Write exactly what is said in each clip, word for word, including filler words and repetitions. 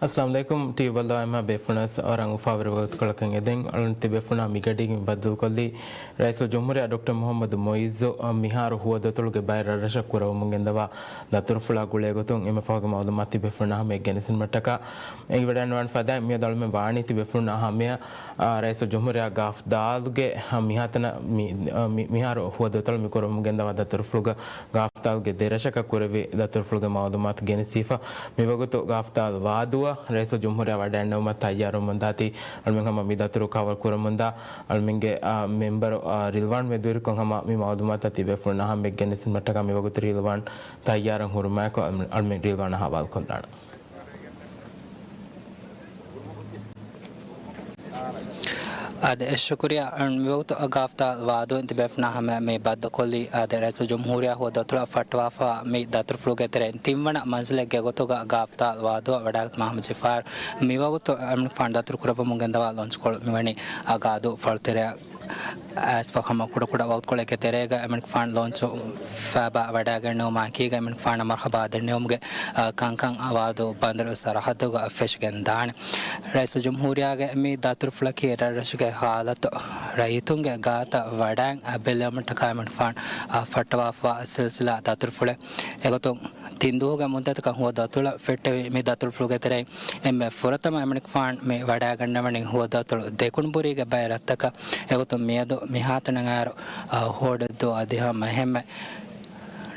އައްސަލާމު ޢަލައިކުމް. ޓީވީ ބައްލަވާ އެންމެހާ ބޭފުޅުންނަށް ވަރަށް އުފާވެރި ވަގުތުކޮޅަކަށް އެދެން. އަޅުން ތިބޭފުޅުންނާ މިގަޑީގެ މި ބައްދަލުކޮށްލީ ރައީސުލްޖުމްހޫރިއްޔާ ޑޮކްޓަރ މުޙައްމަދު މުޢިއްޒު މިހާރު ހުވަދުއަތޮޅުގެ ބައެއް ރަށްރަށަށް ކުރައްވަމުން ގެންދަވާ ދަތުރުފުޅާ ގުޅޭގޮތުން އެންމެ ފަހުގެ މަޢުލޫމާތު ތިބޭފުޅުންނާ ހަމަޔަށް ގެނެސްދިނުމަށްޓަކާ އެނގިވަޑައިގަންނަވާން ފަދައިން. މިއަދު އަޅުމެން ވާނީ ތިބޭފުޅުންނާ ހަމަޔަށް، އާ، ރައީސުލްޖުމްހޫރިއްޔާ ގާފްދާލުގެ، އާ، މިހާތަނަށް މި-، އާ، މި-، މިހާރު ހުވަދުއަތޮޅަށް މި ކުރައްވަމުން ގެންދަވާ ދަތުރުފުޅުގަ ގާފްދާލުގެ ދެރަށަކަށް ކުރެއްވި ދަތުރުފުޅުގެ މަޢުލޫމާތު ގެނެސްދީފަ. މިވަގުތު ގާފްދާލު ވާދޫއަށް ރައީސުލްޖުމްހޫރިއްޔާ ވަޑައިގަންނަވުމަށް ތައްޔާރުވަމުންދާތީ، އަޅުމެން ހަމަ މި ދަތުރު ކަވަރ ކުރަމުންދާ އަޅުމެންގެ، އާ، މެމްބަރު، އާ، ރިލްވާން މެދުވެރިކޮށް ހަމަ މި މަޢުލޫމާތު ތިބޭފުޅުންނާ ހަމަޔަށް ގެނެސްދިނުމަށްޓަކާ މިވަގުތު ރިލްވާން ތައްޔާރަށް ހުރުމާއެކު އަޅުމެން ރިލްވާނަށް ހަވާލުކޮށްލާނަން. އާދެ، ޝުކުރިއްޔާ. މިވަގުތު ގާފްދާލު ވާދޫއިން ތިބޭފުޅުންނާ ހަމަޔަށް މި ބައްދަލުކޮށްލީ، އާދެ، ރައީސުލްޖުމްހޫރިއްޔާ ހުވަދުއަތޮޅަށް ފައްޓަވާފަވާ މި ދަތުރުފުޅުގެ ތެރެއިން ތިންވަނަ މަންޒިލެއްގެ ގޮތުގަ ގާފްދާލު ވާދޫއަށް ވަޑައިގަތުމާ ހަމަޖެހިފައި. މިވަގުތު އެމަނިކުފާނު ދަތުރު ކުރައްވަމުން ގެންދަވާ ލޯންޗްކޮޅު މިވަނީ އަ، ގާދޫ ފަޅުތެރެއަށް އައިސްފަ ހަމަ ކުޑަކުޑަ ވަގުތުކޮޅެއްގެ ތެރޭގަ އެމަނިކުފާނު ލޯންޗު ފައިބާ ވަޑައިގެންނެވުމާއެކީގަ އެމަނިކުފާނަށް މަރްޙަބާ ދެންނެވުމުގެ، އަ، ކަންކަން އަ، ވާދޫ ބަނދަރު ސަރަޙައްދުގަ ފެށިގެން ދާނެ. ރައީސުލްޖުމްހޫރިއްޔާގެ މި ދަތުރުފުޅަކީ ރަށްރަށުގެ ހާލަތު ރައްޔިތުންގެ ގާތަށް ވަޑައިގެން ބެލެވުމަށްޓަކާ އެމަނިކުފާނު، އަ، ފައްޓަވާފަވާ ސިލްސިލާ ދަތުރުފުޅެއް. އެގޮތުން ތިން ދުވަހުގެ މުއްދަތަކަށް ހުވަދުއަތޮޅަށް ފެއްޓެވި މި ދަތުރުފުޅުގެ ތެރެއިން އެންމެ ފުރަތަމަ އެމަނިކުފާނު މި ވަޑައިގަންނަވަނީ ހުވަދުއަތޮޅު ދެކުނުބުރީގެ ބައެއް ރަށްތަކަށް. އެގޮތުން މިއަދު މިހާތަނަށް އައިރު، އަ، ހޯޑެއްދޫ އަދި ހަމަ އެހެންމެ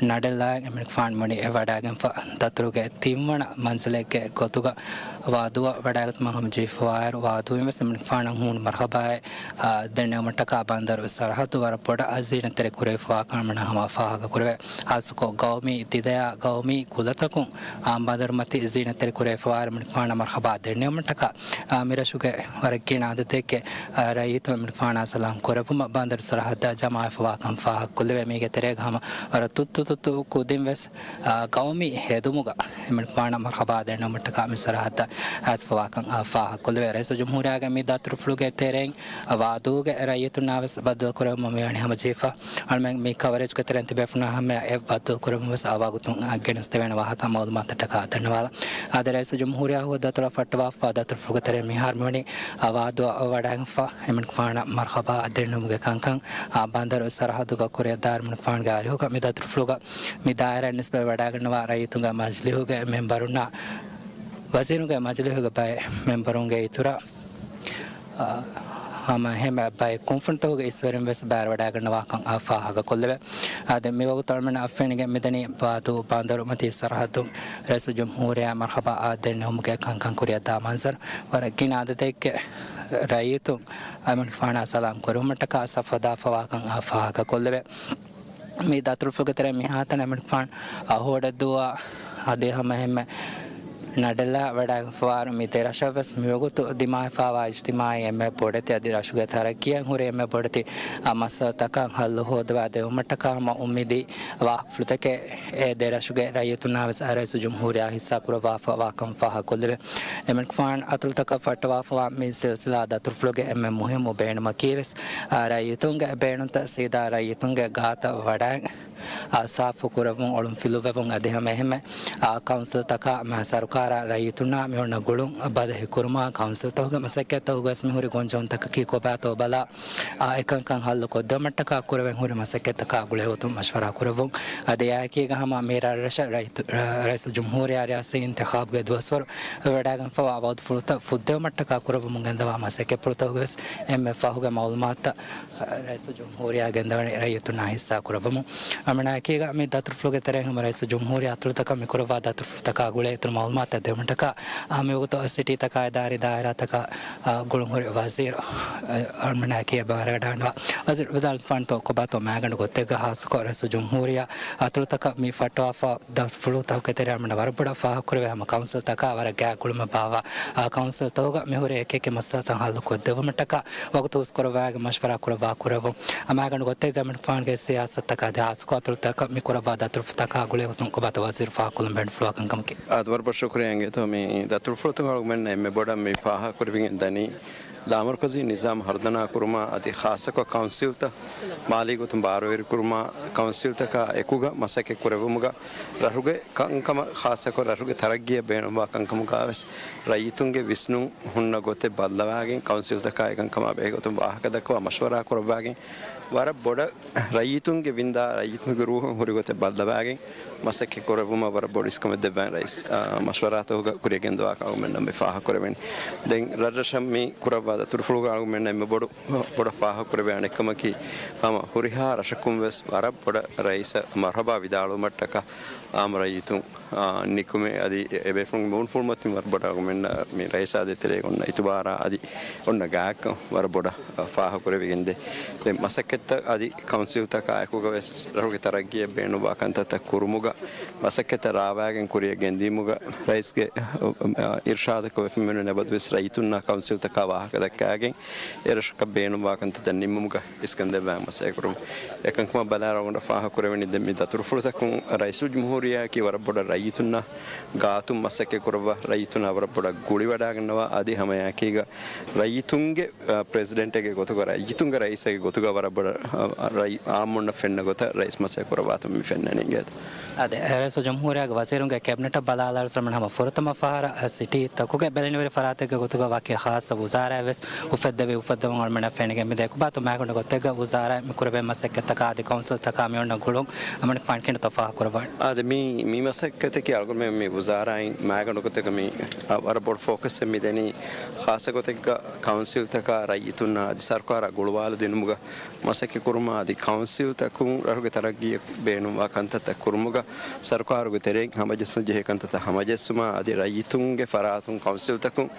ނަޑެއްލާ އެމަނިކުފާނު މިވަނީ ވަޑައިގެންފަ ދަތުރުގެ ތިންވަނަ މަންޒިލެއްގެ ގޮތުގަ ވާދޫއަށް ވަޑައިގަތުމަށް ހަމަޖެހިފަވާއިރު، ވާދޫއިން ވެސް އެމަނިކުފާނަށް ހޫނު މަރްޙަބާއެއް، އާ، ދެންނެވުމަށްޓަކާ ބަނދަރު ސަރަޙައްދު ވަރަށް ބޮޑަށް ޒީނަތްތެރި ކުރެވިފަވާ ކަމަށް ހަމަ ފާހަގަ ކުރެވޭ. ހާއްސަކޮށް ގައުމީ ތިދަޔާ ގައުމީ ކުލަތަކުން އާ، ބަނދަރުމަތި ޒީނަތްތެރި ކުރެވިފަވާއިރު އެމަނިކުފާނަށް މަރްޙަބާ ދެންނެވުމަށްޓަކާ، އާ، މިރަށުގެ ވަރަށް ގިނަ އަދަދެއްގެ، އާ، ރައްޔިތުން އެމަނިކުފާނާ ސަލާމް ކުރެއްވުމަށް ބަނދަރު ސަރަޙައްދާ ޖަމާވެފަވާކަން ފާހަގަކޮށްލެވޭ. މީގެ ތެރޭގަ ހަމަ ވަރަށް ތުއްތު ތުއްތު ކުދިން ވެސް، އާ، ގައުމީ ހެދުމުގަ އެމަނިކުފާނަށް މަރްޙަބާ ދެންނެވުމަށްޓަކާ މި ސަރަޙައްދަށް އައިސްފަވާކަން، އާ، ފާހަގަކޮށްލެވޭ. ރައީސުލްޖުމްހޫރިއްޔާގެ މި ދަތުރުފުޅުގެ ތެރެއިން ވާދޫގެ ރައްޔިތުންނާ ވެސް ބައްދަލުކުރެވުމަށް މިވަނީ ހަމަޖެހިފަ. އަޅުމެން މި ކަވަރޭޖްގެ ތެރެއިން ތިބޭފުޅުންނާ ހަމަޔަށް އެ ބައްދަލުކުރެވުން ވެސް އަވަގުތުން ގެނެސްދެވޭނެ ވާހަކަ މައުލޫމާތަށްޓަކާ ދަންނަވާލަން. އާދެ، ރައީސުލްޖުމްހޫރިއްޔާ ހުވަދުއަތޮޅަށް ފައްޓަވާފަ ދަތުރުފުޅުގެ ތެރެއިން މިހާރު މިވަނީ އަ، ވާދޫއަށް ވަޑައިގެންފަ އެމަނިކުފާނަށް މަރްޙަބާ ދެންނެވުމުގެ ކަންކަން، އާ، ބަނދަރު ސަރަޙައްދުގަ ކުރިއަށް ދާއިރު އެމަނިކުފާނުގެ އަރިހުގަ މި ދަތުރުފުޅުގަ މި ދާއިރާއަށް ނިސްބަތް ވަޑައިގަންނަވާ ރައްޔިތުންގެ މަޖިލީހުގެ މެމްބަރުންނާ ވަޒީރުންގެ މަޖިލީހުގެ ބައެއް މެމްބަރުންގެ އިތުރަށް، އާ، ހަމަ އެހެން ބައެއް ކުންފުނިތަކުގެ އިސްވެރިން ވެސް ބައިވެރިވަޑައިގަންނަވާކަން އާ ފާހަގަކޮށްލެވޭ. އާދެ، މިވަގުތު އަޅުމެންނަށް އަށް ފެނިގެން މިދަނީ ވާދޫ ބަނދަރުމަތީ ސަރަހައްދުން ރައީސުލްޖުމްހޫރިއްޔާ މަރްޙަބާ އާ ދެންނެވުމުގެ ކަންކަން ކުރިއަށްދާ މަންޒަރު. ވަރަށް ގިނަ އަދަދެއްގެ ރައްޔިތުން އެމަނިކުފާނާ ސަލާމް ކުރެވުމަށްޓަކާ ސަފް ހަދާފަވާކަން އާ ފާހަގަކޮށްލެވޭ. މި ދަތުރުފުޅުގެ ތެރެއިން މިހާތަނަށް އެމަނިކުފާނު އަ، ހޯޑެއްދޫއާ އަދި ހަމަ އެހެންމެ ނަޑެއްލާ ވަޑައިގެންފަވާއިރު މި ދެ ރަށަށް ވެސް މިވަގުތު ދިމާވެފަވާ އިޖްތިމާޢީ އެންމެ ބޮޑެތި އަދި ރަށުގެ ތަރައްޤީއަށް ހުރި އެންމެ ބޮޑެތި އަ، މައްސަލަތަކަށް ހައްލު ހޯދަވާ ދެވުމަށްޓަކާ ހަމަ އުއްމީދީ ވާހަކަފުޅުތަކެއް އެ ދެ ރަށުގެ ރައްޔިތުންނާ ވެސް އަ، ރައީސުލްޖުމްހޫރިއްޔާ ހިއްސާ ކުރައްވާފަ ވާކަން ފާހަގަކޮށްލެވޭ. އެމަނިކުފާނު އަތޮޅުތަކަށް ފައްޓަވާފަވާ މި ސިލްސިލާ ދަތުރުފުޅުގެ އެންމެ މުހިއްމު ބޭނުމަކީ ވެސް، އަ، ރައްޔިތުންގެ ބޭނުންތައް ސީދާ ރައްޔިތުންގެ ގާތަށް ވަޑައިގެން، އާ، ސާފު ކުރެއްވުން، އޮޅުން ފިލުވެވުން އަދި ހަމަ އެހެންމެ، އާ، ކައުންސިލްތަކާ މާ ސަރުކާރާ ރައްޔިތުންނާ މިއޮންނަ ގުޅުން ބަދަހި ކުރުމާ، ކައުންސިލްތަކުގެ މަސައްކަތްތަކުގަ ވެސް މިހުރި ގޮންޖެހުންތަކަކީ ކޮބާތޯ ބަލާ، އާ، އެކަންކަން ހައްލު ކޮށްދެވުމަށްޓަކާ ކުރެވެން ހުރި މަސައްކަތްތަކާ ގުޅޭގޮތުން މަޝްވަރާ ކުރެއްވުން. އަދި އެއާއެކީގަ ހަމަ މި ރަށްރަށަށް ރައީ-، ރަ-، ރައީސުލްޖުމްހޫރިއްޔާ ރިޔާސީ އިންތިޚާބުގެ ދުވަސްވަރު ވެވަޑައިގެންފަވާ ވައުދުފުޅުތައް ފުއްދެވުމަށްޓަކާ ކުރެއްވުމުން ގެންދަވާ މަސައްކަތްޕުޅުތަކުގެ ވެސް އެންމެ ފަހުގެ މައުލޫމާތުތައް ރައީސުލްޖުމްހޫރިއްޔާ ގެންދަވަނީ ރައްޔިތުންނާ ހިއްސާ ކުރައްވަމުން. އަޅުމެންނާއެކީގަ މި ދަތުރުފުޅުގެ ތެރެއިން ހަމަ ރައީސުލްޖުމްހޫރިއްޔާ އަތޮޅުތަކަށް މި ކުރައްވާ ދަތުރުފުޅުތަކާ ގުޅޭ އިތުރު މައުލޫމާތުތައް ދެވުމަށްޓަކާ، އާ، މިވަގުތު ސިޓީތަކާ އިދާރީ ދާއިރާތަކާ، އާ، ގުޅުންހުރި ވަޒީރު، އަޅުމެންނާއެކީ ބައިވެރިވެވަޑައިގަންނަވާ. ވަޒީރު ވިދާޅުވިފާނު ކޮބާތޯ މައިގަނޑު ގޮތެއްގަ ހާއްސަކޮށް ރައީސުލްޖުމްހޫރިއްޔާ އަތޮޅުތަކަށް މި ފައްޓަވާފަ ދަތުރުފުޅުތަކުގެ ތެރެއިން އަޅުމެންނަށް ވަރަށް ބޮޑަށް ފާހަގަކުރެވޭ ހަމަ ކައުންސިލްތަކާ ވަރަށް ގާތްގުޅުމެއް ބާއްވާ، އާ، ކައުންސިލްތަކުގަ މިހުރި އެކިއެކި މައްސަލަތައް ހައްލު ކޮށްދެއްވުމަށްޓަކާ ވަގުތު ހުސްކުރައްވާގެން މަޝްވަރާ ކުރައްވާ ކުރެއްވުން. އަ، މައިގަނޑު ގޮތެއްގަ އެމަނިކުފާނުގެ ސިޔާސަތުތަކާ އަދި ހާއްސަކޮށް އަތޮޅުތަކަށް މި ކުރައްވާ ދަތުރުފުޅުތަކާ ގުޅޭގޮތުން ކޮބާތޯ ވަޒީރު ފާހަގަކޮށްލަން ބޭނުންފުޅުވާކަން ކަމަކީ. އާދެ، ވަރަށް ބޮޑަށް ޝުކުރިއްޔާ އިނގޭތޯ މި ދަތުރުފުޅުތަކުން އަޅުގަނޑުމެންނަށް އެންމެ ބޮޑަށް މި ފާހަގަކުރެވިގެން ދަނީ. ލާމަރުކަޒީ ނިޒާމް ހަރުދަނާ ކުރުމާ އަދި ޚާއްޞަކޮށް ކައުންސިލްތައް މާލީ ގޮތުން ބާރުވެރި ކުރުމާ ކައުންސިލްތަކާ އެކުގަ މަސައްކަތް ކުރެއްވުމުގަ ރަށުގެ ކަންކަމަށް ޚާއްޞަކޮށް ރަށުގެ ތަރައްގީއަށް ބޭނުންވާ ކަންކަމުގަވެސް ރައްޔިތުންގެ ވިސްނުން ހުންނަ ގޮތެއް ބައްލަވާގެން ކައުންސިލްތަކާ އެކަންކަމާ ބެހޭ ގޮތުން ވާހަކަ ދައްކަވާ މަޝްވަރާ ކުރައްވާގެން ވަރަށް ބޮޑަށް ރައްޔިތުންގެ ވިންދާ ރައްޔިތުންގެ ރޫހުން ހުރި ގޮތެއް ބައްލަވާގެން މަސައްކަތް ކުރެއްވުމަށް ވަރަށް ބޮޑު އިސްކަމެއް ދެއްވާން ރައީސް، އާ، މަޝްވަރާތަކުގަ ކުރިއަށް ގެންދަވާ ކަމަށް މި ފާހަގަ ކުރެވެނީ. ދެން ރަށްރަށަށް މި ކުރައްވާ ދަތުރުފުޅުގަ އަޅުގަނޑުމެންނަށް އެންމެ ބޮޑު، ބޮޑަށް ފާހަގަ ކުރެވޭ އަނެއްކަމަކީ، ހަމަ ހުރިހާ ރަށަކުން ވެސް ވަރަށް ބޮޑަށް ރައީސަށް މަރްހަބާ ވިދާޅުވުމަށްޓަކާ އާއްމު ރައްޔިތުން، އާ، ނިކުމެ އަދި އެބޭފުޅުންގެ މޫނުފުޅުމަތިން ވަރަށް ބޮޑަށް އަޅުގަނޑުމެންނަށް މި ރައީސާ ދޭތެރޭގަ އޮންނަ އިތުބާރާ އަދި އޮންނަ ގާތްކަން ވަރަށް ބޮޑަށް، އާ، ފާހަގަ ކުރެވިގެންދޭ. ދެން މަސައްކަތްތައް އަދި ކައުންސިލްތަކާ އެކުގަވެސް ރަށުގެ ތަރައްގީއަށް ބޭނުންވާ ކަންތައްތައް ކުރުމުގަ މަސައްކަތްތައް ރާވާގެން ކުރިއަށް ގެންދިއުމުގަ ރައީސްގެ، އާ، އިރުޝާދަކަށް ވެފަ މިނުން އެބަދުވެސް ރައްޔިތުންނާ ކައުންސިލްތަކާ ވާހަކަ ދައްކާގެން އެރަށަކަށް ބޭނުންވާ ކަންތައްތައް ނިންމުމުގަ އިސްކަން ދެއްވާ މަސައްކަތް ކުރުން. އެކަންކަމަށް ބަލާ އަޅުގަނޑަށް ފާހަގަ ކުރެވެނީ ދެން މި ދަތުރުފުޅުތަކުން ރައީސުލްޖުމްހޫރިއްޔާއަކީ ވަރަށް ބޮޑަށް ރައްޔިތުންނާ ގާތުން މަސައްކަތް ކުރައްވާ ރައްޔިތުންނާ ވަރަށް ބޮޑަށް ގުޅިވަޑާގަންނަވާ އަދި ހަމައެކީގަ ރައްޔިތުންގެ، އަ، ޕްރެޒިޑެންޓެއްގެ ގޮތުގަ ރައްޔިތުންގެ ރައީސެއްގެ ގޮތުގަ ވަރަށް ބޮޑަށް، އަ، އަ، ރައްޔި-، އާއްމުންނަށް ފެންނަ ގޮތަށް ރައީސް މަސައްކަތް ކުރައްވާތޯ މި ފެންނަނީ އިނގޭތޯ. އާދެ، ރައީސުލްޖުމްހޫރިއްޔާގެ ވަޒީރުންގެ ކެބިނެޓަށް ބަލާލާއިރު ހަމަ ފުރަތަމަ ފަހަރަށް ސިޓީތަކުގެ ބެލެނިވެރި ފަރާތެއްގެ ގޮތުގަ ވަކި ޚާއްޞަ ވުޒާރާއެއް ވެސް އުފެއްދެވި އުފެއްދަވަން އަޅުމެންނަށް ފެނިގެން މިދޭ. އެކުބާތު މާގަނޑު ގޮތެއްގަ ވުޒާރާއިން މި ކުރެވޭ މަސައްކަތްތަކާ އަދި ކައުންސިލްތަކާ މި އޮންނަ ގުޅުން އަޅުމެން ފަންކިނިތައް ފާހަގަކުރައްވާނެ. އާދެ، މި، މި މަސައްކަތަކީ އަޅުގަނޑުމެން މި ވުޒާރާއިން މާގަނޑު ގޮތެއްގަ މި، އަ، ވަރަށް ބޮޑު ފޯކަސްއެއް މި ދެނީ ޚާއްޞަ ގޮތެއްގަ ކައުންސިލްތަކާ ރައްޔިތުންނާ އަދި ސަރުކާރާ ގުޅުވާލަދިނުމުގަ މަސައްކަތް ކުރުމާ އަދި ކައުންސިލްތަކުން ރަށުގެ ތަރައްގީއަށް ބޭނުންވާ ކަންތައްތައް ކުރުމުގަ ސަރުކާރުގެ ތެރެއިން ހަމަޖައްސަން ޖެހޭ ކަންތައްތައް ހަމަޖެއްސުމާ އަދި ރައްޔިތުންގެ ފަރާތުން ކައުންސިލްތަކުން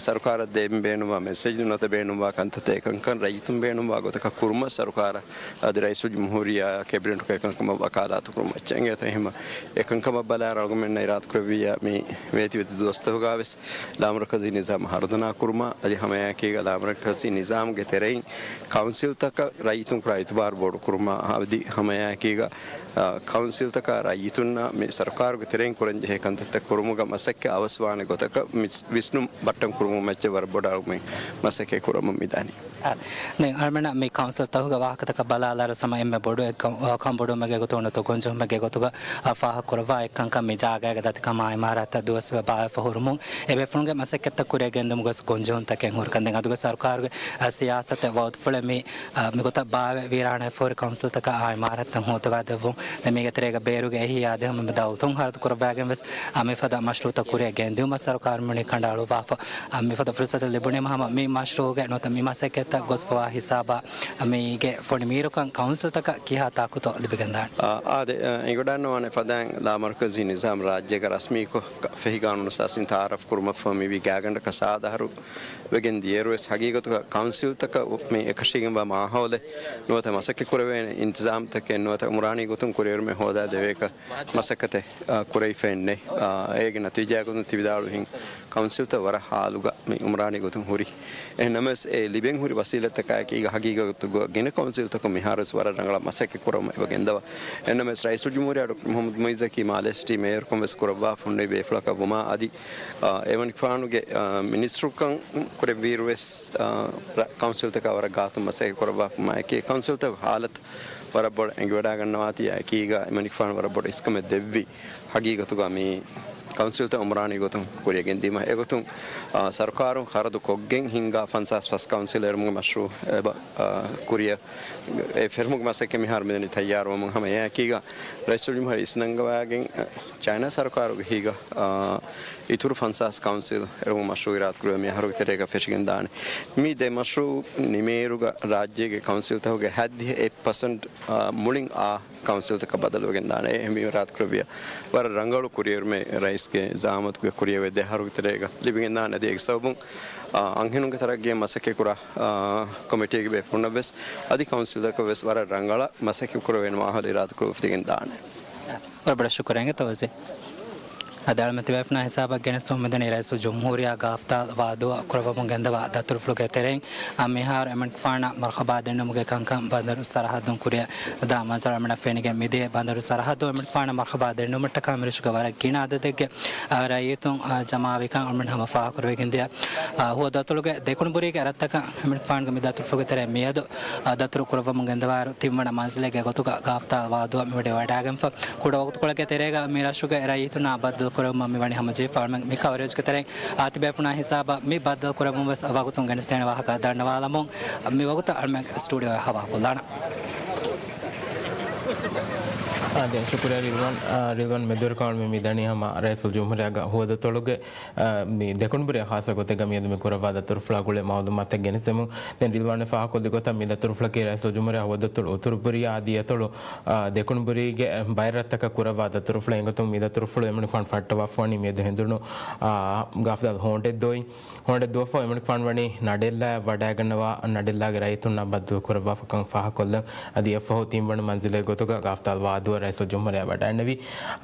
ސަރުކާރަށް ދޭން ބޭނުންވާ މެސެޖް ނުވަތަ ބޭނުންވާ ކަންތައްތައް އެކަންކަން ރައްޔިތުން ބޭނުންވާ ގޮތަކަށް ކުރުމަށް ސަރުކާރަށް އަދި ރައީސުލްޖުމްހޫރިއްޔާ ކެބިނެޓުގެ އެކަންކަމަށް ވަކާލާތު ކުރުމަށް އެނގޭތޯ. އެހެންވީމަ އެކަންކަމަށް ބަލާއިރު އަޅުގަނޑުމެންނަށް އިރާދަކުރެއްވިއްޔާ މި ވޭތުވެތި ދުވަސްތަކުގަވެސް ލާމަރުކަޒީ ނިޒާމް ހަރުދަނާ ކުރުމާ އަދި ހަމައެކީގަ ލާމަރުކަޒީ ނިޒާމްގެ ތެރެއިން ކައުންސިލްތަކަށް ރައްޔިތުން ކުރާ އިތުބާރު ބޮޑު ކުރުމާ އަދި ހަމައެކީގަ، އާ، ކައުންސިލްތަކާ ރައްޔިތުންނާ މި ސަރުކާރުގެ ތެރެއިން ކުރަންޖެހޭ ކަންތައްތައް ކުރުމުގަ މަސައްކަތް އަވަސްވާނެ ގޮތަކަށް މި ވިސްނުން ބައްޓަން ކުރުމުގެ މައްޗަށް ވަރަށް ބޮޑަށް އަޅުގަނޑު މަސައްކަތް ކުރަމުން މިދާނީ. އާ، ދެން އަޅުމެންނަށް މި ކައުންސިލްތަކުގެ ވާހަކަތަކަށް ބަލާލާއިރު ހަމަ އެންމެ ބޮޑު އެއްކަން، އާ، ކަންބޮޑުވުމެއްގެ ގޮތުން ނުވަތަ ގޮންޖެހުމެއްގެ ގޮތުގަ، އާ، ފާހަގަކުރައްވާ އެއްކަންކަން މި ޖާގައިގަ ދަތިކަމާ އިމާރާތްތައް ދުވަސްވެ ބާވެފަ ހުރުމުން އެބޭފުޅުންގެ މަސައްކަތްތައް ކުރިއަށް ގެންދުމުގަ ގޮންޖެހުންތަކެއް ހުރިކަން. ދެން އަދުގެ ސަރުކާރުގެ، އާ، ސިޔާސަތެއް ވައުދުފުޅެއް މި، އާ، މިގޮތަށް ބާވެ ވީރާނާއަށްފަހުރި ކައުންސިލްތަކަށް އާ އިމާރާތްތައް ހޯދަވާދެއްވުން. ދެން މީގެ ތެރޭގަ ބޭރުގެ އެހީ އާދެ ހަމަ މި ދައުލަތުން ހަރަދު ކުރައްވާގެން ވެސް، އާ، މިފަދަ މަޝްރޫއުތައް ކުރިއަށް ގެންދިއުމަށް ސަރުކާރު މިވަނީ ކަނޑައަޅުއްވާފަ. އާ، މިފަދަ ފުރުސަތެއް ލިބުނީމަ ހަމަ މި މަޝްރޫއުގެ ނުވަތަ މި މަސައްކަތްތައް ގޮސްފަވާ ހިސާބާ، އާ، މީގެ ފޮނި މީރުކަން ކައުންސިލްތަކަށް ކިހާ ތާކުތޯ ލިބިގެންދާނެ؟ އާ، އާދެ، އާ، އެނގިވަޑައިގަންނަވާނެ ފަދައިން ލާމަރުކަޒީ ނިޒާމް ރާއްޖޭގަ ރަސްމީކޮށް ފެހިގާނޫނު އަސާސީން ތައާރަފް ކުރުމަށްފަހު މިވީ ގާތްގަނޑަކަށް ސާދަ އަހަރު ވެގެން ދިޔައިރުވެސް ހަގީގަތުގަ ކައުންސިލްތަކަށް މި އެކަށީގެންވާ މާހައުލެއް ނުވަތަ މަސައްކަތް ކުރެވޭނެ އިންތިޒާމްތަކެއް ނުވަތަ އުމުރާނީ ގޮތުން ކުރިއެރުމެއް ހޯދާ ދެވޭކަށް މަސައްކަތެއް، އާ، ކުރެވިފައެއް ނެތް. އާ، އޭގެ ނަތީޖާ ގޮތުން ތި ވިދާޅުވިހެން ކައުންސިލްތައް ވަރަށް ހާލުގަ މި އުމުރާނީ ގޮތުން ހުރި. އެހެންނަމަވެސް އެ ލިބެން ހުރި ވަސީލަތްތަކާއެކީގަ ހަގީގަތުގަ ގިނަ ކައުންސިލްތަކުން މިހާރުވެސް ވަރަށް ރަނގަޅަށް މަސައްކަތް ކުރަމުން އެބަ ގެންދަވާ. އެހެންނަމަވެސް ރައީސުލްޖުމްހޫރިއްޔާ ޑޮކްޓަރ މުހައްމަދު މުއިއްޒަކީ މާލޭ ސިޓީ މޭޔަރުކަން ވެސް ކުރައްވާފަ ހުންނެވި ބޭފުޅަކަށް ވުމާ އަދި، އާ، އެމަނިކުފާނުގެ، އާ، މިނިސްޓަރުކަން ކުރެއްވިއިރުވެސް، އާ، ރަ-، ކައުންސިލްތަކާ ވަރަށް ގާތުން މަސައްކަތް ކުރައްވާފަ ވުމާއެކީ ކައުންސިލްތަކުގެ ހާލަތު ވަރަށް ބޮޑަށް އެނގިވަޑައިގަންނަވާތީ އެކީގަ އެމަނިކުފާނު ވަރަށް ބޮޑަށް އިސްކަމެއް ދެއްވި. ހަގީގަތުގަ މި ކައުންސިލްތައް އުމްރާނީ ގޮތުން ކުރިއަށް ގެންދީމަ އެގޮތުން، އާ، ސަރުކާރުން ޚަރަދު ކޮށްގެން ހިންގާ ފަންސާސް ފަސް ކައުންސިލް އެރުމުގެ މަޝްރޫއު އެބަ، އާ، ކުރިއަށް އެ ފެރުމުގެ މަސައްކަތް މިހާރު މިދަނީ ތައްޔާރުވަމުން ހަމަ އެއާއެކީގަ ރައީސުލްޖުމްހޫރިއްޔާ އިސްނަންގަވާގެން، އާ، ޗައިނާ ސަރުކާރުގެ ހިގަ، އާ، އިތުރު ފަންސާސް ކައުންސިލް އެރުމުގެ މަޝްރޫއު އިރާދަކުރެވޭ މި އަހަރުގެ ތެރޭގަ ފެށިގެން ދާނެ. މި ދެ މަޝްރޫއު ނިމޭއިރުގަ ރާއްޖޭގެ ކައުންސިލްތަކުގެ ހަތްދިހަ އެއް ޕަސެންޓް، އާ، މުޅިން އާ ކައުންސިލްތަކަށް ބަދަލުވެގެން ދާނެ. އެހެންވީމަ އިރާދަކުރެއްވިއްޔާ ވަރަށް ރަނގަޅު ކުރިއެރުމެއް ރައީސްގެ ޒައާމަތުގަ ކުރިއަށް އޮތް ދެ އަހަރުގެ ތެރޭގަ ލިބިގެން ދާނެ. އަދި އޭގެ ސަބަބުން، އާ، އަންހެނުންގެ ތަރައްގީއަށް މަސައްކަތް ކުރާ، އާ، ކޮމިޓީގެ ބޭފުޅުންނަށް ވެސް އަދި ކައުންސިލްތަކަށް ވެސް ވަރަށް ރަނގަޅަށް މަސައްކަތް ކުރެވޭނެ މާހައުލެއް އިރާދަކުރެވިފަ ތިގެން ދާނެ. ވަރަށް ބޮޑަށް ޝުކުރެއް އިނގޭތޯ ވަޒީރު. އަދި އަޅުމެން ތިބޭފުޅުންނާ ހިސާބަށް ގެނެސްދެމުން މިދަނީ ރައީސުލްޖުމްހޫރިއްޔާ ގާފްދާލް ވާދޫއަށް ކުރައްވަމުން ގެންދަވާ ދަތުރުފުޅުގެ ތެރެއިން، އަ، މިހާރު އެމަނިކުފާނަށް މަރުހަބާ ދެންނެވުމުގެ ކަންކަން ބަނދަރު ސަރަހައްދުން ކުރިއަށް ދާ މަންޒަރު އަޅުމެންނަށް ފެނިގެން މިދިޔަ. ބަނދަރު ސަރަހައްދު އެމަނިކުފާނަށް މަރުހަބާ ދެންނެވުމަށްޓަކާ މިރަށުގެ ވަރަށް ގިނަ އަދަދެއްގެ، އަ، ރައްޔިތުން، އަ، ޖަމާވިކަން އަޅުމެން ހަމަ ފާހަގަކުރެވިގެންދިޔަ. އަ، ހުވަ ދަތުރުގެ ދެކުނުބުރީގެ އަރަށްތަކަށް އެމަނިކުފާނުގެ މި ދަތުރުފުޅުގެ ތެރެއިން މިއަދު، އަ، ދަތުރު ކުރައްވަމުން ގެންދަވާއިރު ތިންވަނަ މަންޒިލެއްގެ ގޮތުގަ ގާފްދާލް ވާދޫއަށް މިވަޑައިވަޑައިގެންފަ. ކުޑަ ވަގުތުކޮޅެއްގެ ތެރޭގަ މި ރަށުގެ ރައްޔިތުންނާ ބައްދަލު ކުރެވުމަށް މި ވަނީ ހަމަޖެހިފަ. އަޅުމެން މި ކަވަރޭޖްގެ ތެރެއިން އާ ތިބޭފުޅުންނާ ހިސާބަށް މި ބައްދަލު ކުރެއްވުން ވެސް ވަގުތުން ގެނެސްދޭނެ ވާހަކަ ދަންނަވާލަމުން، މި ވަގުތަށް އަޅުމެން ސްޓޫޑިއޯއަށް ހަވާލުކޮށްލާނަން. އާ، ދެން ޝުކުރިއްޔާ ރިލްވާން. އާ، ރިލްވާން މެދުވެރިކަމަށް މި ދަނީ ހަމަ ރައީސުލްޖުމްހޫރިއްޔާގެ ހުވަދަތޮޅުގެ، އާ، މި ދެކުނުބުރީ ޚާއްޞަ ގޮތެއްގަ މިއަދު މި ކުރައްވާ ދަތުރުފުޅާ ގުޅޭ މައުލޫމާތެއް ގެނެސްދެމުން. ދެން ރިލްވާން ފާހަގަކޮށްލި ގޮތަށް މި ދަތުރުފުޅަކީ ރައީސުލްޖުމްހޫރިއްޔާ ހުވަދަތޮޅު އުތުރު ބުރިޔާ އަދި އެތޮޅު، އާ، ދެކުނުބުރީގެ ބައެއް ރަށްތަކަށް ކުރައްވާ ދަތުރުފުޅެއް. އެގޮތުން މި ދަތުރުފުޅު އެމަނިކުފާނު ފައްޓަވާފަ ވަނީ މިއަދު ހެނދުނު، އާ، ގާފްދާލް ހޯނޑެއްދޫއިން. ހޯނޑެއްދޫއަށްފަހު އެމަނިކުފާނު ވަނީ ނަޑެއްލާއަށް ވަޑައިގަންނަވާ، ނަޑެއްލާގެ ރައްޔިތުންނާ ބައްދަލު ކުރައްވާފަކަން ފާހަގަކޮށްލަން. އަދި އެއަށްފަހު ތިންވަނަ މަންޒިލެއް ގޮތުގަ ގާފްދާލް ވާދޫއަށް ރައީސުލްޖުމްހޫރިއްޔާ ވަޑައިންނެވި.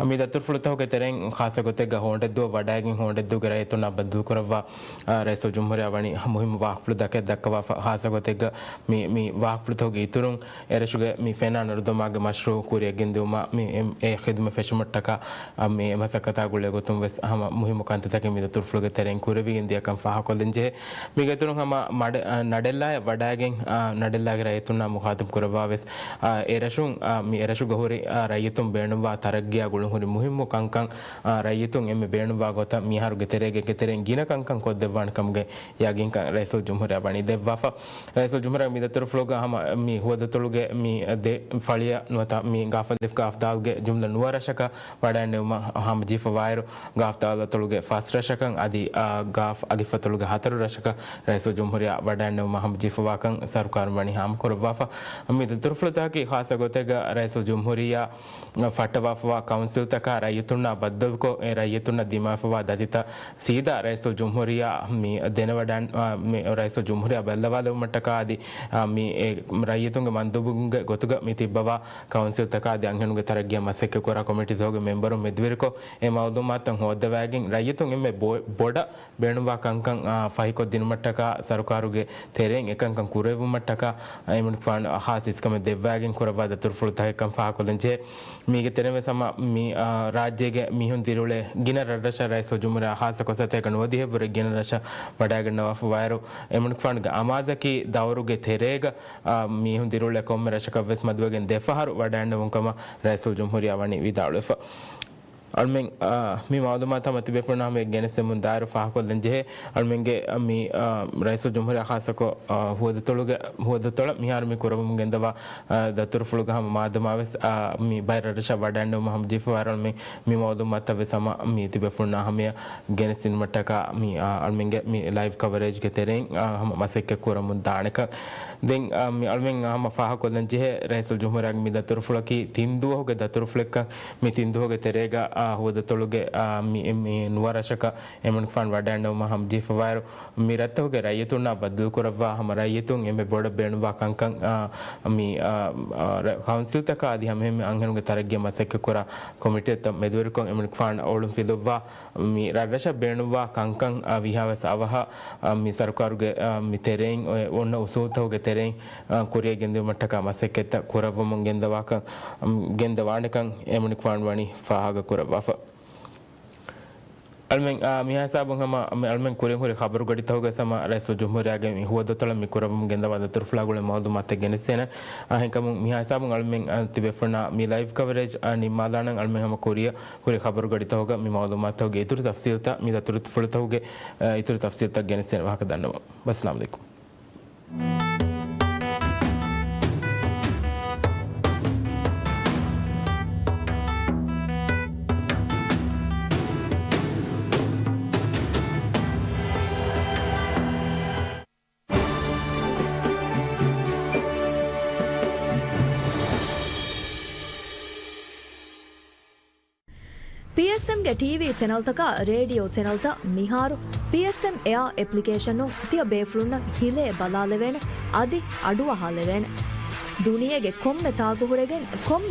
މި ދަތުރުފުޅުތަކުގެ ތެރެއިން ޚާއްޞަ ގޮތެއްގަ ހޯނޑެއްދޫއަށް ވަޑައިގެން ހޯނޑެއްދޫގެ ރައްޔިތުންނާ ބައްދަލު ކުރައްވާ، އާ، ރައީސުލްޖުމްހޫރިއްޔާ ވަނީ މުހިއްމު ވާހަކަފުޅު ދަކެއް ދައްކަވާފަ. ޚާއްޞަ ގޮތެއްގަ މި، މި ވާހަކަފުޅުތަކުގެ އިތުރުން އެރަށުގެ މި ފެނާ ނަރުދަމާގެ މަޝްރޫއު ކުރިއަށް ގެންދިއުމަށް މި އެ، އެ ޚިދުމަތް ފެށުމަށްޓަކާ، އަ، މި އެ މަސައްކަތާ ގުޅޭ ގޮތުން ވެސް ހަމަ މުހިއްމު ކަންތައްތަކެއް މި ދަތުރުފުޅުގެ ތެރެއިން ކުރެވިގެން ދިޔަކަން ފާހަގަކޮށްލަން ޖެހޭ. މީގެ އިތުރުން ހަމަ މަޑެ-، އަ، ނަޑެއްލާއަށް ވަޑައިގެން، އަ، ނަޑެއްލާގެ ރައްޔިތުންނާ މުޚާތަބު ކުރައްވާ ވެސް، އަ، އެރަށުން، އަ، މި އެރަށުގަ ހުރި، އަ، ރައްޔިތުން ބޭނުންވާ ތަރައްގީއާ ގުޅުން ހުރި މުހިއްމު ކަންކަން، އަ، ރައްޔިތުން އެންމެ ބޭނުންވާ ގޮތަށް މިހާރުގެ ތެރޭގެ ތެރެއިން ގިނަ ކަންކަން ކޮށްދެއްވާނެ ކަމުގެ ޔަގީންކަން ރައީސުލްޖުމްހޫރިއްޔާ ވަނީ ދެއްވާފަ. ރައީސުލްޖުމްހޫރިއްޔާ މި ދަތުރުފުޅުގަ ހަމަ މި ހުވަދަތޮޅުގެ މި ދެ ފަޅިއަށް ނުވަތަ މި ގާފަލް ދެފް ގާފްދާލްގެ ޖުމްލަ ނުވަ ރަށަކަށް ވަޑައިންނެވުމަށް ހަމަޖެހިފަވާއިރު، ގާފްދާލް އަތޮޅުގެ ފަސް ރަށަކަށް އަދި، އާ، ގާފް އަދި ފަތޮޅުގެ ހަތަރު ރަށަކަށް ރައީސުލްޖުމްހޫރިއްޔާ ވަޑައިންނެވުމަށް ހަމަޖެހިފަވާކަން ސަރުކާރުން ވަނީ ހާމަކުރައްވާފަ. މި ދަތުރުފުޅުތަކަކީ ޚާއްޞަ ގޮތެއްގަ ރައީސުލްޖުމްހޫރިއްޔާ ފައްޓަވާފަވާ ކައުންސިލްތަކާ ރައްޔިތުންނާ ބައްދަލުކޮށް، އެ ރައްޔިތުންނަށް ދިމާވެފަވާ ދަތިތައް ސީދާ ރައީސުލްޖުމްހޫރިއްޔާ މި ދެނެވަޑައި-، އާ، މި ރައީސުލްޖުމްހޫރިއްޔާ ބައްލަވާލެވުމަށްޓަކާ އަދި، އާ، މި އެ ރައްޔިތުންގެ މަންދޫބުންގެ ގޮތުގަ މި ތިއްބަވާ ކައުންސިލްތަކާ އަދި އަންހެނުންގެ ތަރައްގީއަށް މަސައްކަތްކުރާ ކޮމިޓީތަކުގެ މެމްބަރުން މެދުވެރިކޮށް، އެ މައުލޫމާތުތައް ހޯއްދަވައިގެން ރައްޔިތުން އެންމެ ބޮ-، ބޮޑަށް ބޭނުންވާ ކަންކަން، އާ، ފަހިކޮށްދިނުމަށްޓަކާ ސަރުކާރުގެ ތެރެއިން އެކަންކަން ކުރެވުމަށްޓަކާ، އެމަނިކުފާނު ހާސް އިސްކަމެއް ދެއްވައިގެން ކުރައްވާ ދަތުރުފުޅުތަކެއްކަން ފާހަގަކޮށްލަން ޖެހޭ. މީގެ ތެރެއިން ވެސް ހަމަ މި، އާ، ރާއްޖޭގެ މީހުން ދިރިއުޅޭ ގިނަ ރަށްރަށަށް ރައީސުލްޖުމްހޫރިއްޔާ ހާއްސަކޮށް ސަތޭކަ ނުވަދިހައަށްވުރެ ގިނަ ރަށަށް ވަޑައިގަންނަވާފަވާއިރު، އެމަނިކުފާނުގެ އަމާޒަކީ ދައުރުގެ ތެރޭގަ، އާ، މީހުން ދިރިއުޅޭ ކޮންމެ ރަށަކަށްވެސް މަދުވެގެން ދެފަހަރު ވަޑައިގަންނެވުން ކަމަށް ރައީސުލްޖުމްހޫރިއްޔާ ވަނީ ވިދާޅުވެފަ. އަޅުމެން، އާ، މި މައުލޫމާތު ހަމަ ތިބޭފުޅުންނާ ހަމަޔަށް ގެނެސްދެމުން ދާއިރު ފާހަގަކޮށްލަން ޖެހޭ. އަޅުމެންގެ، އާ، މި، އާ، ރައީސުލްޖުމްހޫރިއްޔާ ޚާއްޞަކޮށް، އާ، ހުވަދަތޮޅުގެ ހުވަދަތޮޅަށް މިހާރު މި ކުރައްވަމުން ގެންދަވާ، އާ، ދަތުރުފުޅުގަ ހަމަ މާދަމާވެސް، އާ، މި ބައެއް ރަށްރަށަށް ވަޑައިންނެވުމަށް ހަމަޖެހިފަވާއިރު އަޅުމެން މި މައުލޫމާތުތައް ވެސް ހަމަ މި ތިބޭފުޅުންނާ ހަމަޔަށް ގެނެސްދިނުމަށްޓަކާ މި، އާ، އަޅުމެންގެ މި ލައިވް ކަވަރޭޖްގެ ތެރެއިން، އާ، ހަމަ މަސައްކަތް ކުރަމުން ދާނެކަން. ދެން، އާ، މި އަޅުމެން ހަމަ ފާހަގަކޮށްލަން ޖެހޭ، ރައީސުލްޖުމްހޫރިއްޔާގެ މި ދަތުރުފުޅަކީ ތިން ދުވަހުގެ ދަތުރުފުޅެއްކަން. މި ތިން ދުވަހުގެ ތެރޭގަ، އާ، ހުވަދަތޮޅުގެ، އާ، މި، މި ނުވަ ރަށަކަށް އެމަނިކުފާނު ވަޑައިންނެވުމަށް ހަމަޖެހިފަވާއިރު، މި ރަށްތަކުގެ ރައްޔިތުންނާ ބައްދަލުކުރައްވާ ހަމަ ރައްޔިތުން އެންމެ ބޮޑަށް ބޭނުންވާ ކަންކަން، އާ، މި، އާ، އާ، ރަ-، ކައުންސިލްތަކާ އަދި ހަމައެހެންމެ އަންހެނުންގެ ތަރައްގީއަށް މަސައްކަތްކުރާ ކޮމިޓީތައް މެދުވެރިކޮށް އެމަނިކުފާނު އޮޅުން ފިލުއްވާ މި ރަށްރަށަށް ބޭނުންވާ ކަންކަން، އާ، ވީހާވެސް އަވަހަށް، އާ، މި ސަރުކާރުގެ، އާ، މި ތެރެއިން އޮ-، އޮންނަ އުސޫލުތަކުގެ ތެރެއިން، އާ، ކުރިއަށް ގެންދިއުމަށްޓަކާ މަސައްކަތްތައް ކުރައްވަމުން ގެންދަވާކަން، އާ، ގެންދަވާނެކަން އެމަނިކުފާނު ވަނީ ފާހަގަކުރައްވާފަ. އަޅުމެން، އާ، މިހާ ހިސާބުން ހަމަ، މި އަޅުމެން ކުރިން ހުރި ޚަބަރު ގަޑިތަކުގަ ހަމަ ރައީސުލްޖުމްހޫރިއްޔާގެ މި ހުވަދަތޮޅަށް މި ކުރައްވަމުން ގެންދަވާ ދަތުރުފުޅާ ގުޅޭ މައުލޫމާތެއް ގެނެސްދޭނެ. އާ، އެހެންކަމުން މިހާ ހިސާބުން އަޅުމެން، އާ، ތިބޭފުޅުންނާ މި ލައިވް ކަވަރޭޖް، އާ، ނިންމާލާނަން. އަޅުމެން ހަމަ ކުރިއަށް ހުރި ޚަބަރު ގަޑިތަކުގަ މި މައުލޫމާތުގެ އިތުރު ތަފްސީލްތައް، މި ދަތުރުފުޅުތަކުގެ، އާ، އިތުރު ތަފްސީލްތައް ގެނެސްދޭނެ ވާހަކަ ދަންނަވަން. ވައްސަލާމް ޢަލައިކުމް. ޕީއެސްއެމްގެ ޓީވީ ޗެނަލްތަކާ ރޭޑިއޯ ޗެނަލްތައް މިހާރު ޕީއެސްއެމް އެއާ އެޕްލިކޭޝަނުން ތިޔަ ބޭފުޅުންނަށް ހިލޭ ބަލާލެވޭނެ އަދި އަޑުއަހާލެވޭނެ. ދުނިޔޭގެ ކޮންމެ ތާކު ހުރެގެން ކޮންމެ